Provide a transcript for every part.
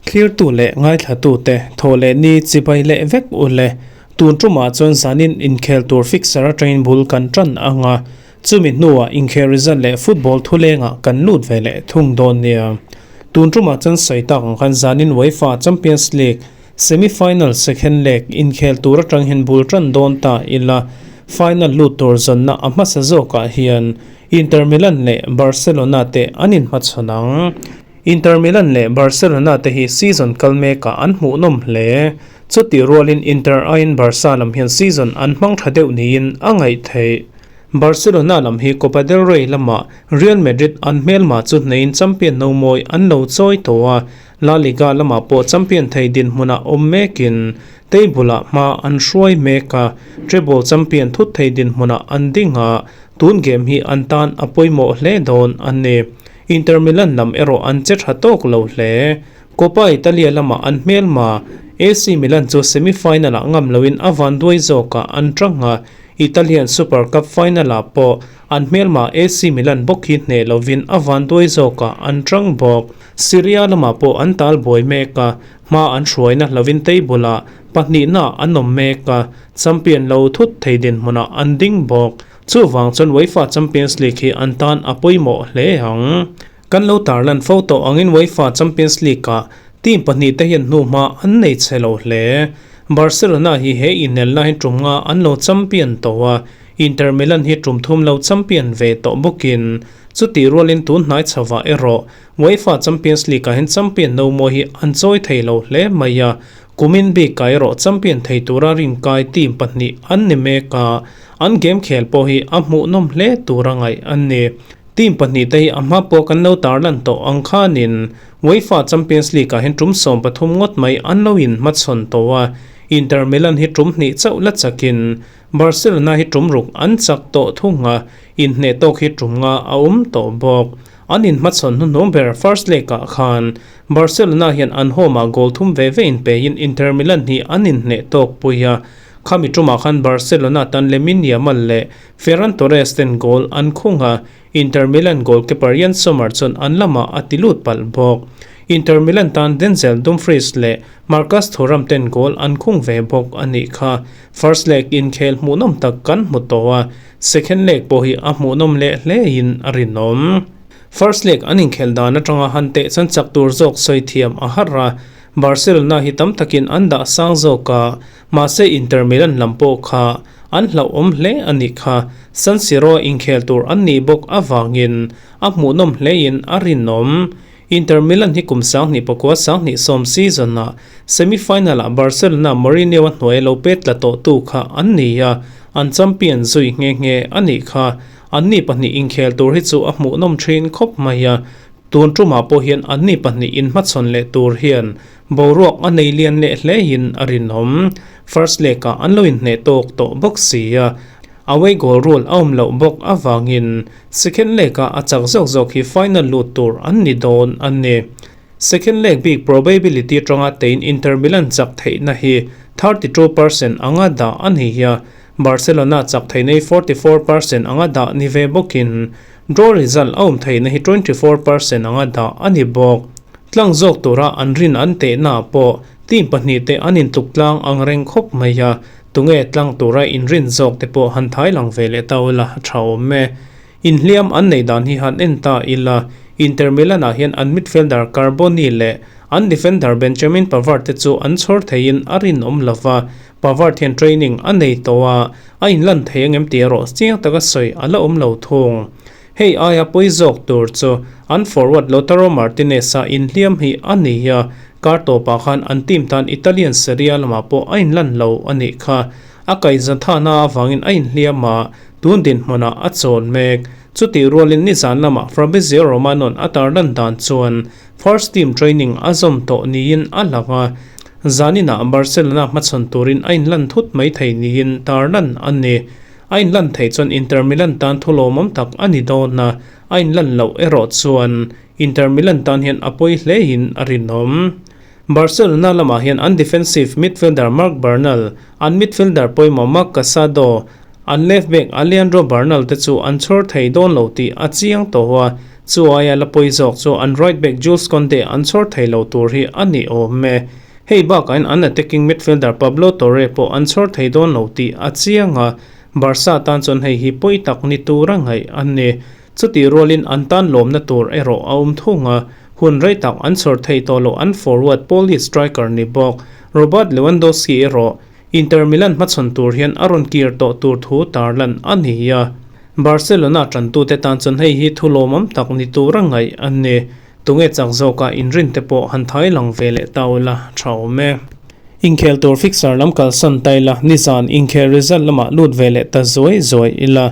Thlirtu leh ngaithlatute thaw leh ni chibai leh vek u le. Tun tumah chuan zanin inkhel tur fixer atangin bul kan tan ang a, chumi hnuah inkhel result leh football thulengah kan lut ve leh thung dawn nia. Tun tumah chuan sawi tak ang khan zanin UEFA Champions League Semi-final second leg inkhel tur atang hian bul tan dawn ta ila, final lut tur zawnna a hmasa zawkah hian Inter Milan leh Barcelona te an inhmachhawn ang. Inter Milan leh Barcelona te hi season kal mekah an hmuhnawm hle. Chutih rualin Inter aiin Barca lam hian season an hmang tha deuh niin a ngaih theih. Barcelona lam hi Copa del Rey lamah Real Madrid an hmelma chu hneiin champion no mawi an lo chawi tawh a, La Liga lamah pawh champion thei dinhmunah awm mekin table-ah hma an hruai mek a, treble champion thut thei dinhmunah an ding a, tun game hi an tan a pawimawh hle dawn a ni. Inter Milan lam erawh an che tha tawk lo hle. Coppa Italia lamah an hmelma AC Milan chu semi-final-ah ngam loin a vanduai zawkah an tang a, Italian Super Cup final-ah pawh an hmelma AC Milan bawk hi hneh lovin a vanduai zawkah an tang bawk. Serie A lamah pawh an tal buai mek a, hma an hruaina hlovin table-ah pahnihna an awm mek a, champion lo thut thei dinhmunah an ding bawk. Chuvang chuan UEFA Champions League hi an tan a pawimawh hle ang. Kan lo tarlan fo tawh angin UEFA Champions League-ah team pahnihte hian hnuhma an nei chhe lo hle. Barcelona hi he inelna hi tum nga an lo champion tawh a, Inter Milan hi tum thum lo champion ve tawh bawkin chutih rualin tun hnai chhovah erawh UEFA Champions League-ah hian champion no mawi hi an chawi thei lo hle mai a, kumin bikah erawh champion thei tura rinkai team pahnih an ni mek a, an game khel pawh hi a hmuhnawm hle tura ngaih an ni. Team pahnih te hi a hma pawh kan lo tarlan tawh ang khanin UEFA Champions League-ah hian tum 13 ngawt mai an lo inhmachhawn tawh a, Inter Milan hi tum hnih chauh la chakin Barcelona hi tum ruk an chak tawh thung a, inhneh tawk hi tum nga a awm tawh bawk. An inhmachhawn hnuhnung ber first leg-ah khan Barcelona hian an home-ah goal thum ve ve inpeiin Inter Milan hi an inhneh tawk pui a. Khami tumah khan Barcelona tan Lamine Yamal leh Ferran Torres ten goal an khung a, Inter Milan goalkeeper Yann Sommer chuan an lamah a ti lut palh bawk. Inter Milan tan Denzel Dumfries leh Marcus Thuram ten goal an khung ve bawk a nih kha. First leg inkhel hmuhnawm tak kan hmu tawh a. Second leg pawh hi a hmuhnawm leh hlein a rinawm. First leg an inkhelh dan atanga han teh chuan chak tur zawk sawi thiam a har a, Barcelona hi tam takin an dah sang zawk a, mahse Inter Milan lam pawh kha an hlauhawm hle a nih kha. San Siro inkhel tur an nih bawk avangin a hmuhnawm hlein a rinawm. Inter Milan hi kum 2009 2010 season-ah semi-final-ah Barcelona Mourinho-a hnuai lo pet tla tawhtu kha an ni a, an champion zui nghe nghe a nih kha. Anni pahnih inkhel tur hi chu a hmuhnawm thin khawp mai a, tun tumah pawh hian anni pahnih inhmachhawn leh tur hian boruak a nei lian leh hlein a rinawm. First leg-ah an lo inhneh tawk tawh bawk si a, away goal rule a awm loh bawk avangin Second leg-ah a chak zawk zawk hi final lut tur an ni dawn a ni. Second leg bik probability atanga tein Inter Milan chak theihna hi 32% anga dah a ni a, Barcelona chak theihna hi 44% anga dah ni ve bawkin draw result a awm theihna hi 24% anga dah a ni bawk. Tlang zawk tura an rin an tehna pawh team pahnihte an intluk tlang ang reng khawp mai a, Tunge tlang tura inrin zawk te pawh han thai lang ve leh ta ula a tha awm e. Inhliam an neih dan hi han en ta ila, Inter Milan ah hian an midfielder Carboni leh an defender Benjamin Pavard te chu an chhawr theiin a rinawm lo va, Pavard hian training a nei tawh a, a inlan thei angem tih erawh chiang taka sawi a la awm lo thung. Hei aia pawi zawk tur chu an forward Lautaro Martinez-a inhliam hi a ni a, kar tawpah khan an team tan Italian Serie A lamah pawh a inlan lo a nih kha. A kaihza thahna avangin a inhliam a, tun dinhmunah a chawl mek. Chutih rualin nizan lamah Fabrizio Romano-a'n a tarlan dan chuan first team training a zawm tawh niin a lang a, zaninah Barcelona hmachhawn turin a inlan thut mai thei niin tarlan a ni. A inlan theih chuan Inter Milan tan thu lawmawm tak a ni dawn a, a inlan loh erawh chuan Inter Milan tan hian a pawi hlein a rinawm. Barcelona lamah hian an defensive midfielder Marc Bernal, an midfielder pawimawh Marc Casado, An left back Alejandro Bernal te chu an chhawr thei dawn lo tih a chiang tawh a, chu aia la pawi zawk chu an right back Jules Kounde an chhawr thei lo tur hi a ni awm e. Hei bakah an attacking midfielder Pablo Torre pawh an chhawr thei dawn lo tih a chiang a, Barca tan chuan hei hi pawi tak ni tura ngaih a ni. Chutih rualin an tan lawmna tur erawh a awm thung a, hun rei tak an chhawr thei tawh loh an forward Polish striker ni bawk Robert Lewandowski erawh Inter Milan hmachhawn tur hian a rawn kir tawh tur thu tarlan a ni a. Barcelona tantute tan chuan hei hi thu lawmawm tak ni tura ngaih a ni. Tunge chak zawka inrin te pawh han thai lang ve leh ta ula tha awm e. Inkhel tur fixture lam kalsan ta ila, nizan inkhel result lamah lut ve leh ta zuai zuai ila.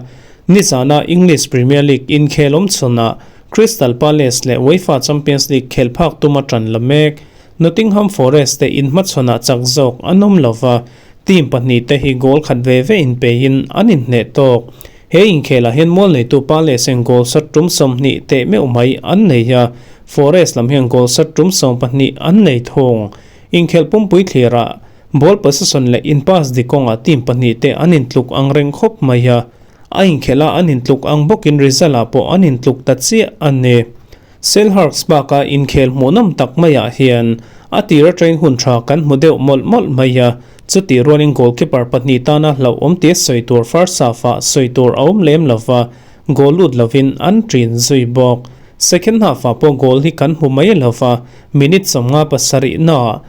Nizana English Premier League inkhel awm chhunah Crystal Palace leh UEFA Champions League khel phak tuma tan la mek. Nottingham Forest te inhmachhawnah chak zawk an awm lova, team pahnihte hi goal khat ve ve inpeiin an inhneh tawk. He inkhelah hian mual neitu Palace hian goal sat tum 20 teh meuh mai an nei a, Forest lam hian goal sat tum 12 an nei thung. Inkhelh pumpui thlirah ball possession leh in pass dik kawngah team pahnihte an intluk ang reng khawp mai a, a inkhelh a an intluk ang bawkin result ah pawh an intluk ta chiah a ni. Selhurst Park-a inkhel hmuhnawm tak maiah hian a tira train hun tha kan hmu deuh mawlh mawlh mai a, chutih rualin goalkeeper pahnih tana hlauhawm tia sawi tur first half-ah sawi tur a awm lem lova, goal lut lovin an ṭin zui bawk. Second half-ah pawh goal hi kan hmu mai lova, minute 57 naah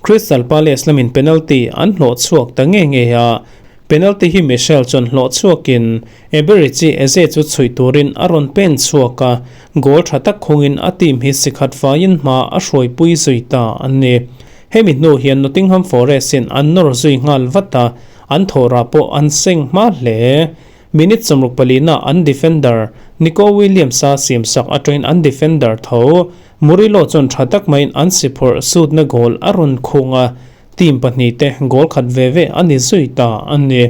Crystal Palace lamin penalty an hlawh chhuak ta nge nge a, penalty hi Michel chuan hlawh chhuakin Eberechi Eze chu chhuih turin a rawn pen chhuak a, goal tha tak khungin a team hi sikhat faiin hma a hruaipui zui ta a ni. Hemi hnu hian Nottingham Forest in an nawr zui nghal vat a, an thawhrah pawh an seng hma hle. Minute 64 na an defender Nico Williams-a siamsak atangin an defender tho Murillo chuan tha tak maiin an si phawrh sutna goal a rawn khung a, team pahnihte goal khat ve ve a ni zui ta a ni.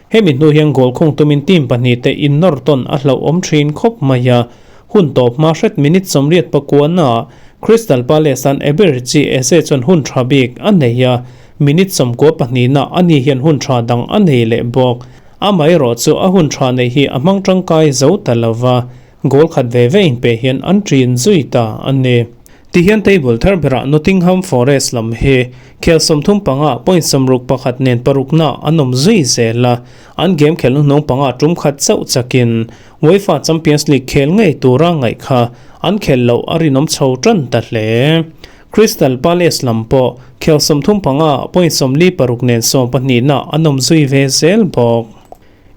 Hemi hnu hian goal khung tumin team pahnihte innawr tawn a hlauhawm thin khawp mai a, hun tawp hma hret minute 89 naah Crystal Palace-a'n Eberechi Eze chuan hun tha bik a nei a, minute 92 naah ani hian hun tha dang a nei leh bawk. Amaherawh chu a hun tha neih hi a hmang tangkai zo ta lova, Goal khat ve ve inpe hian an ṭin zui ta a ni. Tihian table thar berah Nottingham Forest lam hi khel 35 point 61 nen parukna an awm zui zel a, an game khel hnuhnung panga tum khat chauh chakin UEFA Champions League khel ngei tura ngaih kha an khel loh a rinawm chho tan ta hle. Crystal Palace lam pawh khel 35 point 46 nen sawmpahnihna an awm zui ve zel bawk.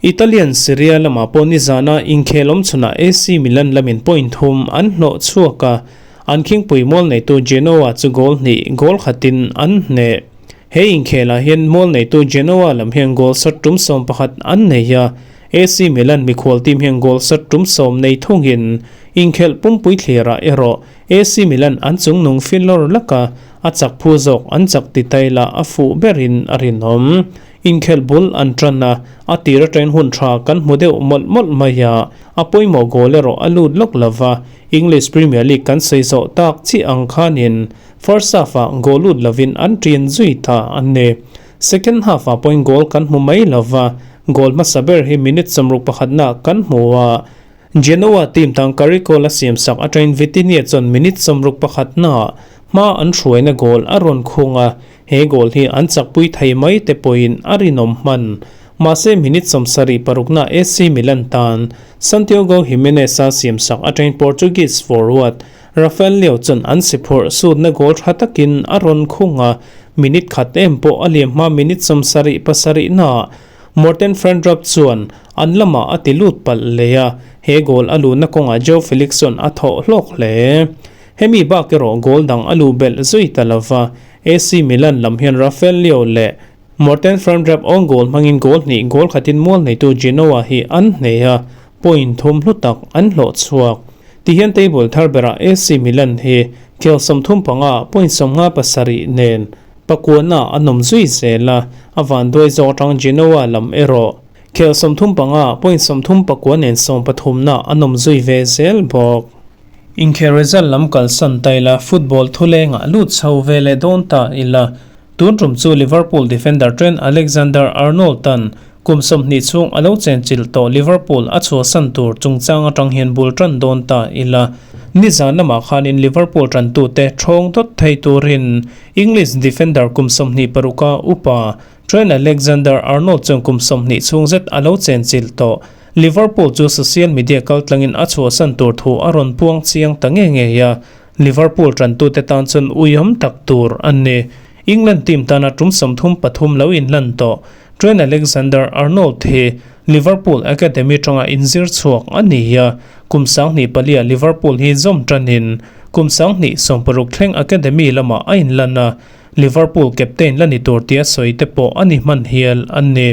Italian Serie A lamah pawh nizana inkhel awm chhunah AC Milan lamin point thum an hlawh chhuak a, an khingpui mual neitu Genoa chu goal hnih goal khatin an hneh. He inkhelah hian mual neitu Genoa lam hian goal sat tum 11 an nei a, AC Milan mikhual team hian goal sat tum 10 nei thungin inkhelh pumpui thlirah erawh AC Milan an chungnung filawr laka a chak phu zawk an chak ti taila a fuh berin a rinawm. Inkhelh bul an tan a, a tir atangin hun tha kan hmu deuh mawlh mawlh mai a, a pawimawh goal erawh a lut lawk lo va, English Premier League kan sawi zawh tak chiah ang khanin first half-ah goal lut lovin an ṭin zui ta a ni. Second half-ah pawhin goal kan hmu mai lo va, goal hmasa ber hi minute 61 naah kan hmu a, Genoa team tang Carrico la siamsak atangin Vitinha chuan minute 61 naah hma an hruaina goal a rawn khung a, He goal hi an chakpui thei mai te pawhin a rinawm hman. Mahse minute 76 na AC Milan tan Santiago Gimenez-a siamsak atangin Portuguese forward Rafael Leao chuan an si phurh sutna goal tha takin a rawn khung a, minute khat em pawh a liam hma minute 77 naah Morten Frendrup chuan an lamah a ti lut palh leh a, he goal a luhna kawngah Joao Felix chuan a thawh hlawk hle. Hemi bak erawh goal dang a luh belh zui ta lova, AC Milan lam hian Rafael Leao leh Morten Frendrup own goal hmangin goal hnih goal khatin mual neitu Genoa hi an hneh a, point thum hlu tak an hlawh chhuak. Tihian table thar berah AC Milan hi khel 35 point 57 nen pakuana an awm zui zel a, a vanduai zawk atang Genoa lam erawh khel 35 point 39 nen sawmpathumna an awm zui ve zel bawk. Inkhel result lam kalsan ta ila, football thulengah lut chho ve leh dawn ta ila. Tun tum chu Liverpool defender Trent Alexander-Arnold tan Kum 20 chhung a lo chenchilh tawh Liverpool a chhuahsan tur chungchang atang hian bul tan dawn ta ila. Nizan lamah khanin Liverpool tantute thawng dawt thei turin English defender kum 26 a upa Trent Alexander-Arnold chuan kum 20 chhung zet a lo chenchilh tawh Liverpool chu social media kaltlangin a chhuahsan tur thu a rawn puang chiang ta nge ngei a, Liverpool tantute tan chuan uiawm tak tur a ni. England team tana tum 33 lo inlan tawh Trent Alexander-Arnold hi Liverpool academy tanga inzir chhuak a ni a, kum 2004 ah Liverpool hi zawm tanin kum 2016 thleng academy lamah a inlan a, Liverpool captain la ni tur tia sawi te pawh a ni hman hial a ni.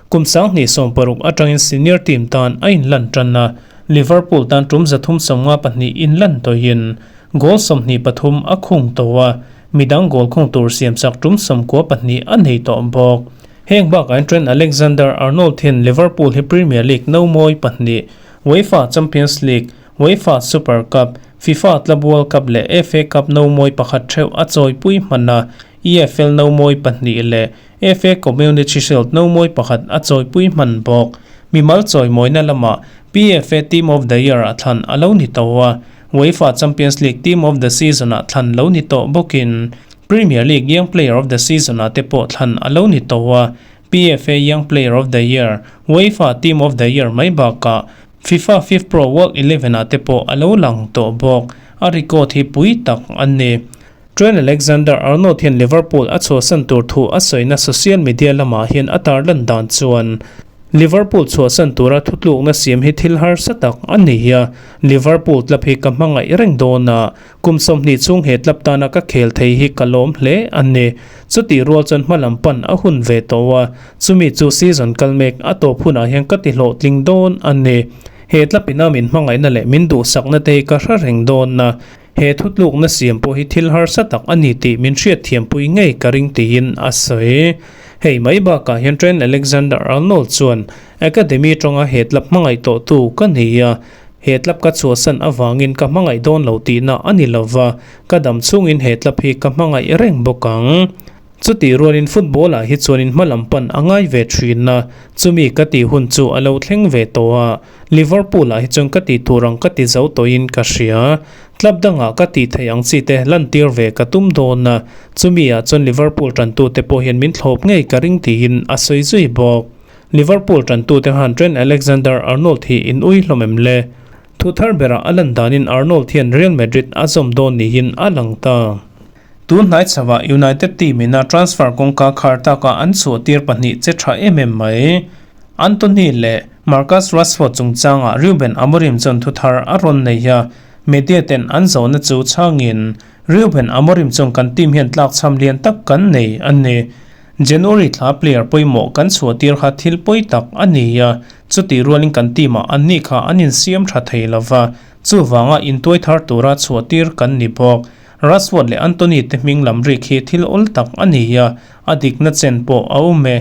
Kum 2016 atangin senior team tan a inlan tan a, Liverpool tan tum 352 inlan tawhin goal 23 a khung tawh a, midang goal khung tur siamsak tum 92 a nei tawh bawk. Heng bakah Trent Alexander-Arnold hian Liverpool hi Premier League no mawi pahnih, UEFA Champions League, UEFA Super Cup, FIFA Club World Cup leh FA Cup no mawi pakhat theuh a chawipui hman a, EFL no mawi pahnih leh FA Community Shield no mawi pakhat a chawipui hman bawk. Mimal chawimawina lamah PFA Team of the Year ah thlan a lo ni tawh a, UEFA Champions League Team of the Season ah thlan lo ni tawh bawkin Premier League Young Player of the Season ah te pawh thlan a lo ni tawh a, PFA Young Player of the Year, UEFA Team of the Year mai bakah FIFA FIFPro World Eleven ah te pawh a lo lang tawh bawk. A record hi pui tak a ni. Trent Alexander-Arnold hian Liverpool a chhuahsan tur thu a sawina social media lamah hian a tarlan dan chuan Liverpool chhuahsan tura thutlukna siam hi thil harsa tak a ni a, Liverpool club hi ka hmangaih reng dawn a, kum 20 chhung he club tana ka khel thei hi ka lawm hle a ni. Chutih rual chuan hma lam pan a hun ve tawh a, chumi chu season kal mek a tawp hunah hian ka ti hlawhtling dawn a ni. He club ina min hmangaihna leh min duhsakna te hi ka hre reng dawn a, he thutlukna siam pawh hi thil harsa tak a ni tih min hriatthiampui ngei ka ring tiin a sawi. Hei mai bakah hian Trent Alexander-Arnold chuan Academy tanga he club hmangaih tawhtu ka ni a, he club ka chhuahsan avangin ka hmangaih dawn lo tihna a ni lova, ka dam chhungin he club hi ka hmangaih reng bawk ang. Chutih rualin football ah hi chuanin hma lam pan a ngai ve thin a, chumi ka tih hun chu a lo thleng ve tawh a, Liverpool ah hi chuan ka tih tur ang ka ti zo tawhin ka hria. Club dangah ka tih theih ang chi te lantir ve ka tum dawn a, chumi ah chuan Liverpool tantute pawh hian min thlawp ngei ka ring tiin a sawi zui bawk. Liverpool tantute han Trent Alexander-Arnold hi in ui hlawm em le? Thu thar berah a lan danin Arnold hian Real Madrid a zawm dawn niin a lang ta. Tun hnai chauhah United team ina transfer kawngka khar taka an chhuahtir pahnih che tha em em mai. Antony leh Marcus Rashford chungchangah Ruben Amorim chuan thu thar a rawn nei a, media ten an zawhna chu chhangin Ruben Amorim chuan kan team hian tlakchham lian tak kan nei a ni. January thla player pawimawh kan chhuahtir kha thil pawi tak a ni a, chutih rualin kan team ah anni kha an insiam tha thei lova, chuvanga intuai thar tura chhuahtir kan ni bawk. Rashford leh Antony te hming lam rik hi thil awl tak a ni a, a dikna chen pawh a awm e.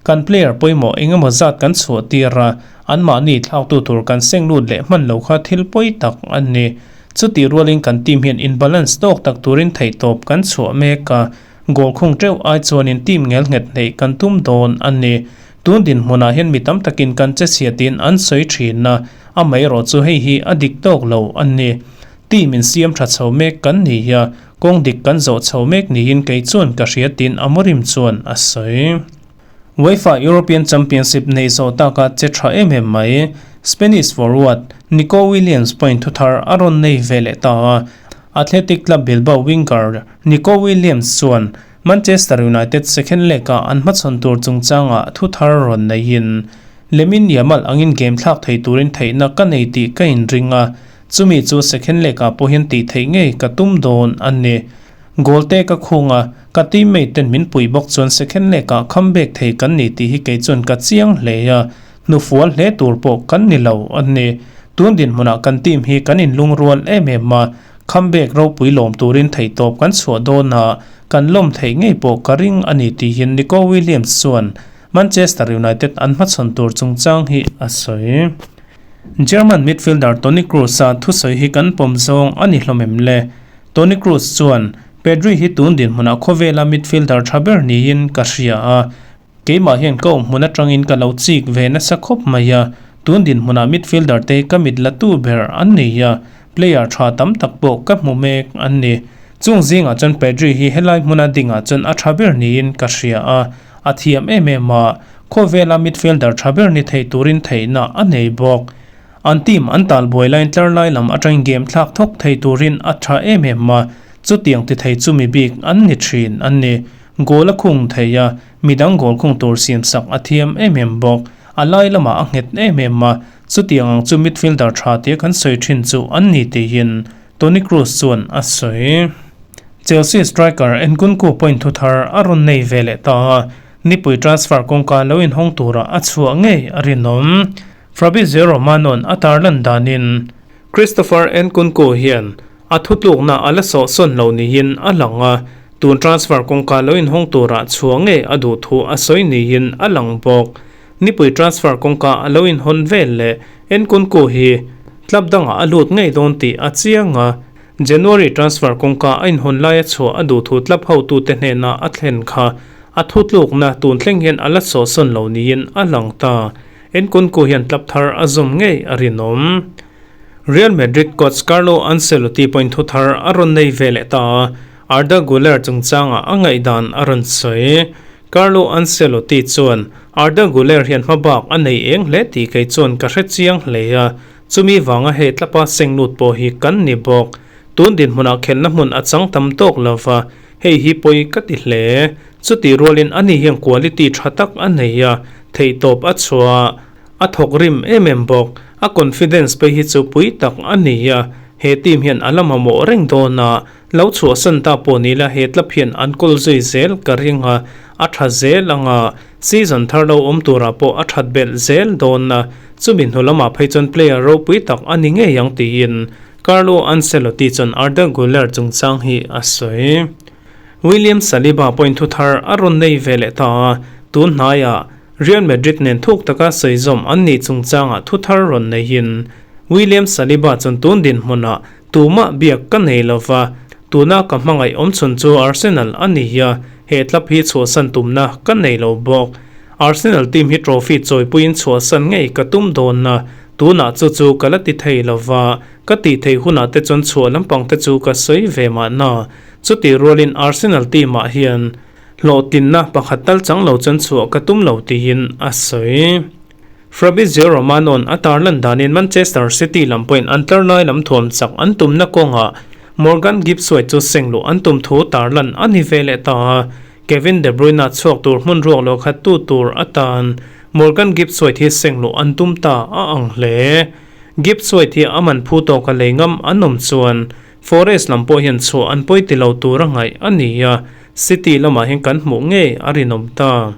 Kan player pawimawh eng emaw zat kan chhuah tir a, anmahni thlaktu tur kan seng lut leh hman lo kha thil pawi tak a ni. Chutih rualin kan team hian in balance tawk tak turin theihtawp kan chhuah mek a, goal khung teuh ai chuanin team ngel nghet hneih kan tum dawn a ni. Tun dinhmunah hian mi tam takin kan che chhiatin an sawi thin a, amaherawh chu hei hi a dik tawk lo a ni. Team in siam tha chho mek kan ni a, kawng dik kan zawh chho mek niin kei chuan ka hria tiin Amorim chuan a sawi. UEFA European Championship nei zawh taka che tha em em mai Spanish forward Nico Williams point thu thar a rawn nei ve leh ta a, Athletic Club Bilbao winger Nico Williams chuan Manchester United second leg-ah an hmachhawn tur chungchangah thu thar rawn neiin Lamine Yamal angin game thlak thei turin theihna ka nei tih ka inring a, Chumi chu second leg-ah pawh hian tih theih ngei ka tum dawn a ni. Goal te ka khung a, ka teammate ten min pui bawk chuan second leg-ah comeback thei kan ni tih hi kei chuan ka chiang hle a, hnufual hle tur pawh kan ni lo a ni. Tun dinhmunah kan team hi kan inlungrual em em a, comeback ropui lawm turin theihtawp kan chhuah dawn a, kan lawm theih ngei pawh ka ring a ni tiin Nico Williams chuan Manchester United an hmachhawn tur chungchang hi a sawi. German midfielder Toni Kroos-a thusawi hi kan pawm zawng a ni hlawm em le? Toni Kroos chuan, Pedri hi tun dinhmunah khawvela midfielder tha ber niin ka hria a. Keimah hian ka awm hmun atangin ka lo chik ve nasa khawp mai a, tun dinhmunah midfielder te ka mit la tu ber an ni a, player tha tam tak pawh ka hmu mek an ni. Chung zingah chuan Pedri hi helai hmuna dingah chuan a tha ber niin ka hria a, a thiam em em a, khawvela midfielder tha ber ni thei turin theihna a nei bawk. An team an tal buai laiin tlar lai lam atangin game thlak thawk thei turin a tha em em a, chutiang ti thei chu mi bik an ni thin an ni. Goal a khung thei a, midang goal khung tur siam sak a thiam em em bawk. A lai lamah a nghet em em a, chutiang ang chu midfielder tha tia kan sawi thin chu an ni tiin Toni Kroos chuan a sawi. Chelsea striker Nkunku point thu thar a rawn nei ve leh ta a, nipui transfer kawngka lo inhawng tura a chhuah ngei a rinawm. Fabrizio Romano'n a tarlan danin Christopher Nkunku hian a thutlukna a la sawhsawn lo niin a lang a, tun transfer kawngka lo inhawng turah chhuah ngei a duh thu a sawi niin a lang bawk. Nipui transfer kawngka a lo inhawn vel leh Nkunku hi club dangah a lut ngei dawn tih a chiang a, January transfer kawngka a inhawn laia chhuah a duh thu club hotute hnena a thlen kha a thutlukna tun thleng hian a la sawhsawn lo niin a lang ta. Nkunku hian club thar a zawm ngei a rinawm. Real Madrid coach Carlo Ancelotti pawhin thu thar a rawn nei ve leh ta a, Arda Guler chungchangah a ngaihdan a rawn sawi. Carlo Ancelotti chuan, Arda Guler hian hmabak a nei eng hle tih kei chuan ka hre chiang hle a, chumi vanga hei tlapa seng lut pawh hi kan ni bawk. Tun dinhmunah khelhna hmun a chang tam tawk lo va, hei hi pawi ka ti hle. Chutih rualin ani hian quality tha tak a nei a, theihtawp a chhuah. A thawk rim em em bawk. A confidence phei hi chu pui tak a ni a, he team hian a la mamawh reng dawn a, lo chhuahsan ta pawh ni la he club hian an kawl zui zel ka ring a, a tha zel ang a, season thar lo awm turah pawh a that belh zel dawn a, chumi hnu lamah phei chuan player ropui tak a ni ngei ang tiin Carlo Ancelotti chuan Arda Guler chungchang hi a sawi. William Saliba pawhin thu thar a rawn nei ve leh ta a, tun hnaiah Real Madrid nen thuk taka sawi zawm an nih chungchangah thu thar rawn neihin William Saliba chuan tun dinhmunah tumah biak ka nei lo va, tuna ka hmangaih awmchhun chu Arsenal a ni a, he club hi chhuahsan tumna ka nei lo bawk. Arsenal team hi trophy chawipuiin chhuahsan ngei ka tum dawn a, tunah chu chu ka la ti thei lo va, ka tih theih hunah te chuan chhuah lampang te chu ka sawi ve mahna. Chutih rualin Arsenal team ah hian hlawhtlinna pakhat tal chang lo chuan chhuah ka tum lo tiin a sawi. Fabrizio Romano'n a tarlan danin Manchester City lam pawhin an tlarnai lam thuam chak an tumna kawngah Morgan Gibbs-White chu seng luh an tum thu tarlan a ni ve leh ta a, Kevin De Bruyne chhuak tur hmun ruak lo khat tu tur atan Morgan Gibbs-White hi seng luh an tum ta a ang hle. Gibbs-White hi a man phu tawka lei ngam an awm chuan Forest lam pawh hian chhuah an pawi ti lo tur a ngaih a ni a, City lamah hian kan hmuh ngei a rinawm ta.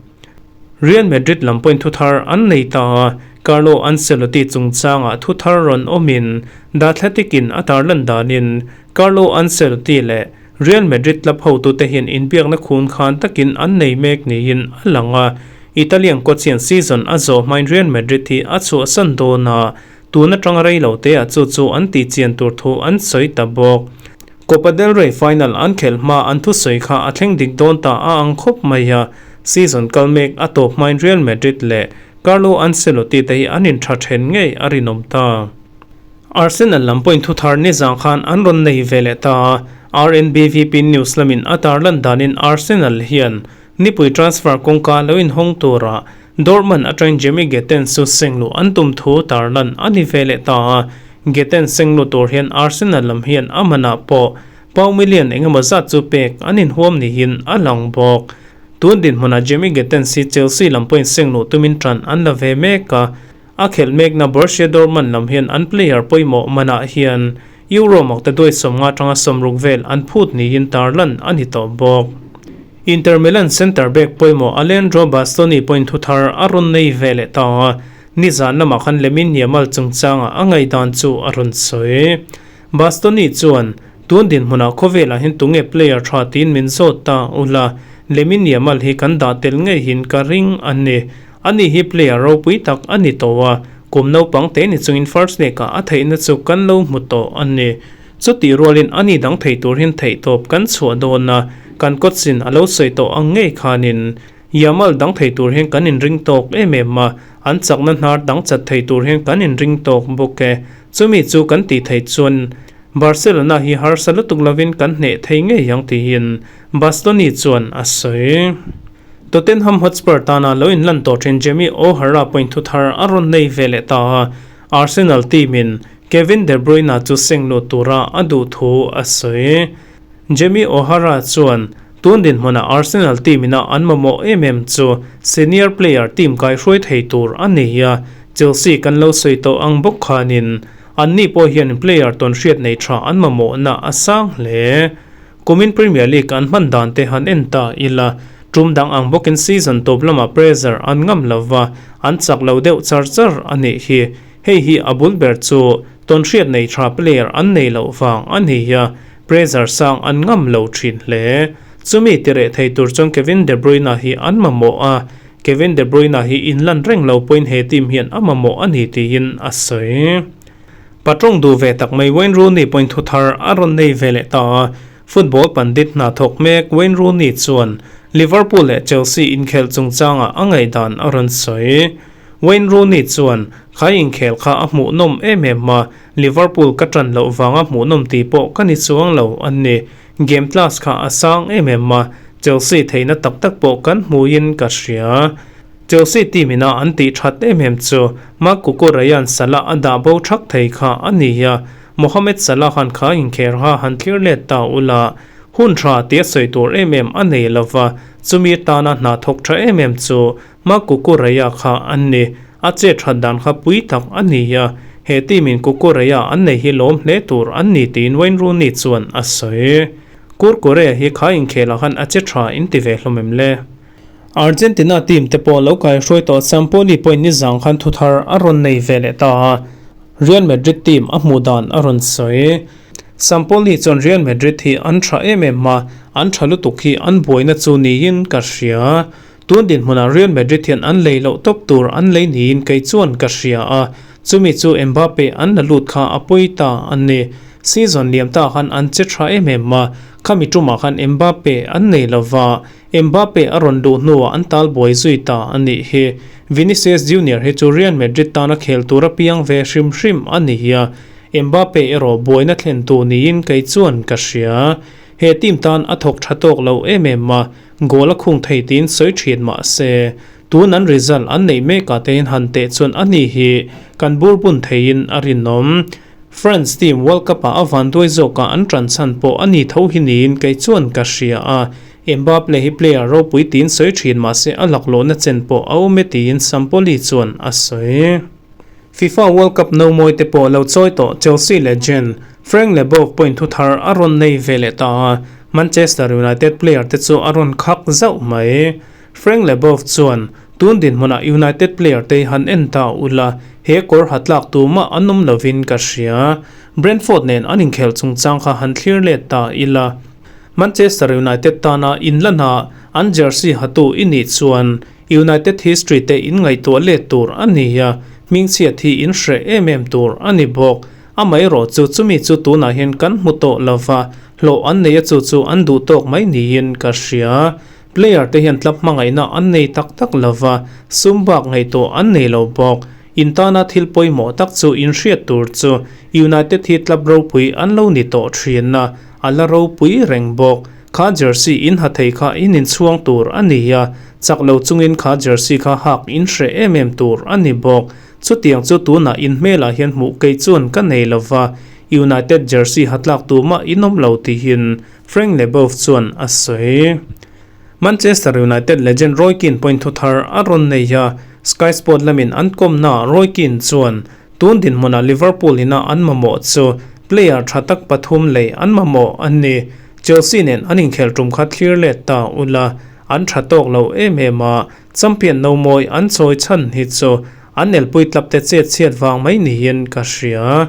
Real Madrid lam pawhin thu thar an nei ta a, Carlo Ancelotti chungchangah thu thar rawn awmin The Athletic-in a tarlan danin Carlo Ancelotti leh Real Madrid club hotute hian inbiakna khun khan takin an nei mek niin a lang a, Italian coach hian season a zawh hmain Real Madrid hi a chhuahsan dawn a, Tun atanga rei lo te ah chu chu an tih chian tur thu an sawi ta bawk. Copa del Rey final an khelh hma an thusawi kha a thleng dik dawn ta a ang khawp mai a, season kal mek a tawp hmain Real Madrid leh Carlo Ancelotti te hi an intha then ngei a rinawm ta. Arsenal lam pawhin thuthar nizang khan an rawn nei ve leh ta a, RNBVP News lamin a tarlan danin Arsenal hian nipui transfer kawngka lo inhawng tura Dortmund atangin Jamie Gittens chu sengluh an tum thu tarlan a ni ve leh ta a, Gittens sengluh tur hian Arsenal lam hian a manah pawh pau million engemaw zat chu pek an inhuam niin a lang bawk. Tun dinhmunah Jamie Gittens hi Chelsea lam pawhin sengluh tumin tan an la ve mek a, a khelh mekna Borussia Dortmund lam hian an player pawimawh manah hian Euro makta duai 50 atanga 60 vel an phut niin tarlan a ni tawh bawk. Inter Milan centre back pawimawh Alejandro Bastoni pawhin thu thar a rawn nei ve leh ta a, nizan lamah khan Lamine Yamal chungchangah a ngaihdan chu a rawn sawi. Bastoni chuan, Tun dinhmunah khawvelah hian tunge player tha tiin min zawt ta ula, Lamine Yamal hi kan dah tel ngeihin ka ring a ni. Ani hi player ropui tak a ni tawh a, kum naupang te ni chungin first leg-ah a theihna chu kan lo hmu tawh a ni. Chutih rualin a ni dang thei tur hian theihtawp kan chhuah dawn a, kan kawtsin a lo sawi tawh ang ngei khanin. Yamal dang thei tur hian kan inring tawk em em a, an chakna hnar dang chat thei tur hian kan inring tawk bawk e. Chumi chu kan tih theih chuan Barcelona hi harsa lutuk lovin kan hneh thei ngei ang tiin Bastoni chuan a sawi. Tottenham Hotspur tana lo inlan tawh thin Jamie O'Hara point thu thar a rawn nei ve leh ta a, Arsenal team in Kevin De Bruyne chu seng lut tura a duh thu a sawi. Jamie O'Hara chuan tun dinhmunah Arsenal team ina an mamawh em em chu senior player team kaihruai thei tur a ni a, Chelsea kan lo sawi tawh ang bawk khanin anni pawh hian player tawnhriat nei tha an mamawhna a sang hle. Kumin Premier League an hman dan te han en ta ila, tum dang ang bawkin season tawp lamah pressure an ngam lova, an chak lo deuh char char a nih hi. Hei hi a bul ber chu tawnhriat nei tha player an nei loh vang a ni a, pressure sang an ngam lo thin hle. Chumi tireh thei tur chuan Kevin De Bruyne hi an mamawh a, Kevin De Bruyne hi inlan reng lo pawhin he team hian a mamawh a ni tiin a sawi. Patawng duh ve tak mai Wayne Rooney pawhin thu thar a rawn nei ve leh ta a, football pandit hna thawk mek Wayne Rooney chuan Liverpool leh Chelsea inkhelh chungchangah a ngaihdan a rawn sawi. Wayne Rooney chuan, Kha inkhel kha a hmuhnawm em em a, Liverpool ka tan loh vanga hmuhnawm tih pawh ka ni chuang lo a ni. Game class kha a sang em em a, Chelsea theihna tak tak pawh kan hmuin ka hria. Chelsea team ina an tih that em em chu Marc Cucurella-a'n Salah a dah bo thak thei kha a ni a, Mohamed Salah han kha inkher kha han thlir let ta ula, hun tha tia sawi tur em em a nei lova, chumi tana hna thawk tha em em chu Marc Cucurella kha a ni. A chet that dan kha pui tak a ni a, he team in Cucurella an nei hi lawm hle tur an ni tiin Wayne Rooney chuan a sawi. Kurkure hi kha inkhelah khan a che tha in ti ve hlawm em le? Argentina team te pawh lo kaihruai tawh Sampaoli pawhin nizang khan thu thar a rawn nei ve leh ta a, Real Madrid team a hmuh dan a rawn sawi. Sampaoli chuan Real Madrid hi an tha em em a, an tha lutuk hi an buaina chu niin ka hria. Tun dinhmunah Real Madrid hian an lei loh tawp tur an lei niin kei chuan ka hria a, chumi chu Mbappe an la lut kha a pawi ta a ni. Season liam ta khan an che tha em em a, khami tumah khan Mbappe an nei lova, Mbappe a rawn luh hnuah an tal buai zui ta a nih hi. Vinicius Junior hi chu Real Madrid tana khel tur a piang ve hrim hrim a ni a, Mbappe erawh buaina thlen tur niin kei chuan ka hria. He team tan a thawk tha tawk lo em em a, goal a khung thei tiin sawi thin mah se, tun an result an neih mekah te hian han teh chuan a ni hi kan bur bun theiin a rinawm. France team World Cup ah a vanduai zawkah an tan chhan pawh a ni tho hi niin kei chuan ka hria a, Mbappe hi player ropui tiin sawi thin mahse a laklawhna chen pawh a awm e tiin Sampaoli chuan a sawi. FIFA World Cup no mawi te pawh lo chawi tawh Chelsea legend Frank Leboeuf pawhin thu thar a rawn nei ve leh ta a, Manchester United player te chu a rawn khak zauh mai. Frank Leboeuf chuan, Tun dinhmunah United player te han en ta ula, he kawr ha tlak tumah an awm lovin ka hria. Brentford nen an inkhelh chungchang kha han thlir let ta ila. Manchester United tana inlana an jersey hatu i nih chuan United history te in ngaihtuah let tur a ni a, hmingchhiat hi in hreh em em tur a ni bawk. Amaherawh chu chumi chu tunah hian kan hmu tawh lova, hlawh an nei a chu chu an duh tawk mai niin ka hria. Player te hian club hmangaihna an nei tak tak lova, sum bak ngaihtuah an nei lo bawk. In tana thil pawimawh tak chu in hriat tur chu United hi club ropui an lo ni tawh thin a, a la ropui reng bawk. Kha jersey in ha thei kha in inchhuang tur a ni a, chak lo chungin kha jersey kha hak in hreh em em tur a ni bawk. Chutiang chu tunah in hmelah hian hmuh kei chuan ka nei lova, United jersey ha tlak tumah in awm lo tihin Frank Leboeuf chuan a sawi. Manchester United legend Roy Keane point thu thar a rawn nei a, Sky Sport lamin an kawmnaah Roy Keane chuan tun dinhmunah Liverpool ina an mamawh chu player tha tak pathum lei an mamawh a ni. Chelsea nen an inkhelh tum kha thlir let ta ula, an tha tawk lo em em a, champion no mawi an chawi chhan hi chu an elpui tlap te chet chhiat vang mai niin ka hria.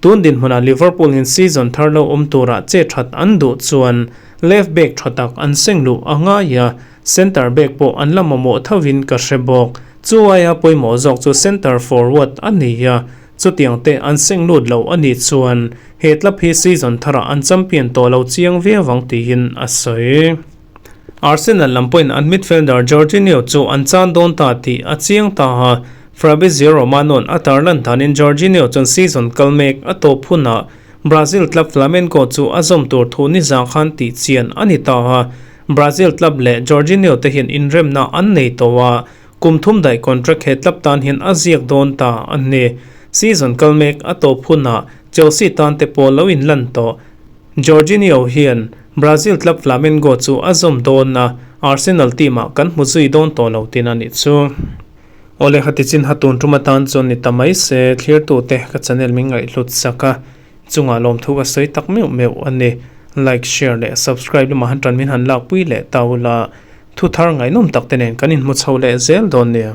Tun dinhmunah Liverpool in season thar lo awm turah che that an duh chuan left back tha tak an seng luh a ngai a, centre back pawh an la mamawh thovin ka hre bawk. Chu aia pawimawh zawk chu centre forward a ni a, chutiang te an seng lut lo a nih chuan he club hi season tharah an champion tawh lo chiang viau ang tiin a sawi. Arsenal lam pawhin an midfielder Jorginho chu an chan dawn ta tih a chiang ta a, Fabrizio Romano-a'n a tarlan danin Jorginho chuan season kal mek a tawp hunah Brazil club Flamengo chu a zawm tur thu nizang khan tih chian a ni ta a, Brazil club leh Jorginho te hian inremna an nei tawh a, kum thum daih contract he club tan hian a ziak dawn ta a ni. Season kal mek a tawp hunah Chelsea tan te pawh lo inlan tawh. Jorginho hian Brazil club Flamengo chu a zawm dawn a, Arsenal team ah kan hmu zui dawn tawh lo tin a nih chu. Awle khati chin ha tun tum atan chuan ni ta mai se, thlirtute ka channel min ngaihhlut sak a, chungah lawmthu ka sawi tak meuh meuh a ni. Like, share leh subscribe lamah han tan min han lakpui leh ta ula, thu thar ngaihnawm tak te nen kan inhmu chho leh zel dawn nia.